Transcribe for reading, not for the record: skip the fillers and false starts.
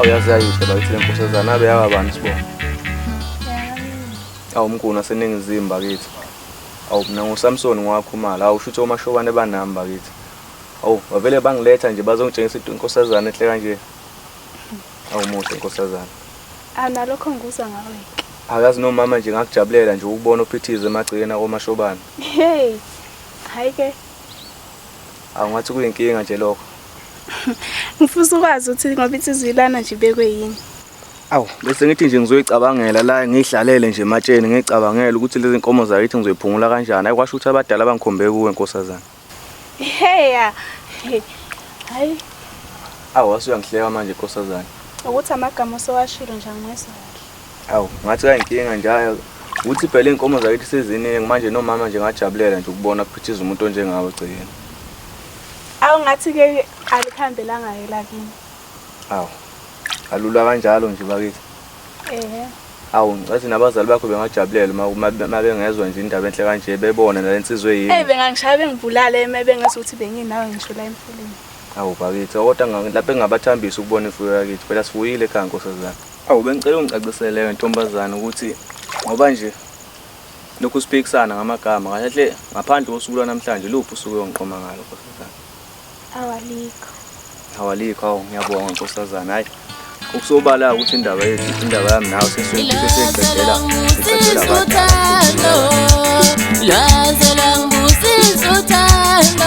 Awu yazi yayisho bakithi le nkosazana abe yaba bani sibongo. Awu mnguni waseNingizimu bakithi. Awu mina nguSamson ngwakhumalo. Awu shuthi omashobane banami bakithi. Awu bavele bangiletha nje bazongitshengisa into inkosazana enhle kanje. Awu muhle nkosazana. Awu nalokho ngikuzwa ngawe-ke. Akazi nomama nje ngakujabulela nje ukubona uphithize emagcekeni akomashobane. Hey, hhayi-ke. Awu ngathi kuyinkinga nje lokho. Ngifisa ukwazi ukuthi ngoba insizwa ilana nje ibekwe yini. Awu bese ngithi nje ngizoyicabangela la ngihlalele nje ematsheni ngicabangela ukuthi lezi nkomo zakithi ngizoyiphungula kanjani. Ayi kwasho ukuthi abadala bangikhombe kuwe nkosazana. Heya. Hayi. Awu wasuyangihleka manje nkosazana. Ukuthi amagama osowashilo nje angimezwa kahle. Awu ngathi kayinkinga nje hayi ukuthi phela iy'nkomo zakithi seziningi manje nomama nje ngajabulela nje ukubona kuphithiza umuntu onjengawe egcekeni. Awu ngathi-ke alikuhambelanga-ke lakini. Awu alula kanjalo nje bakithi. Ehe. Awu ngathi nabazali bakho bengajabulela uma bengezwa nje indaba enhle kanje bebona nale nsizwa eyini. Eyi bengangishaya bengibulale uma bengezwa ukuthi benginawe ngisho la emfuleni. Awu bakithi kodwa lapho engingabathambisa ukubona imfuyo yakithi phela sifuyile ekhaya nkosazana. Awu bengicela ungicacisele ntombazana ukuthi ngoba nje lokhu siphikisana ngamagama kahle hle ngaphandle kosuku lwanamhlanje luphi usuku oyongiqoma ngalo nkosazana? Awalikho. Awalikho, awu ngiyabonga nkosazana. Hayi ukusobala ukuthi indaba yethu indaba yami nawe sesiyiqedela siqedela abadala. Lwaze lwangibusisa uthando.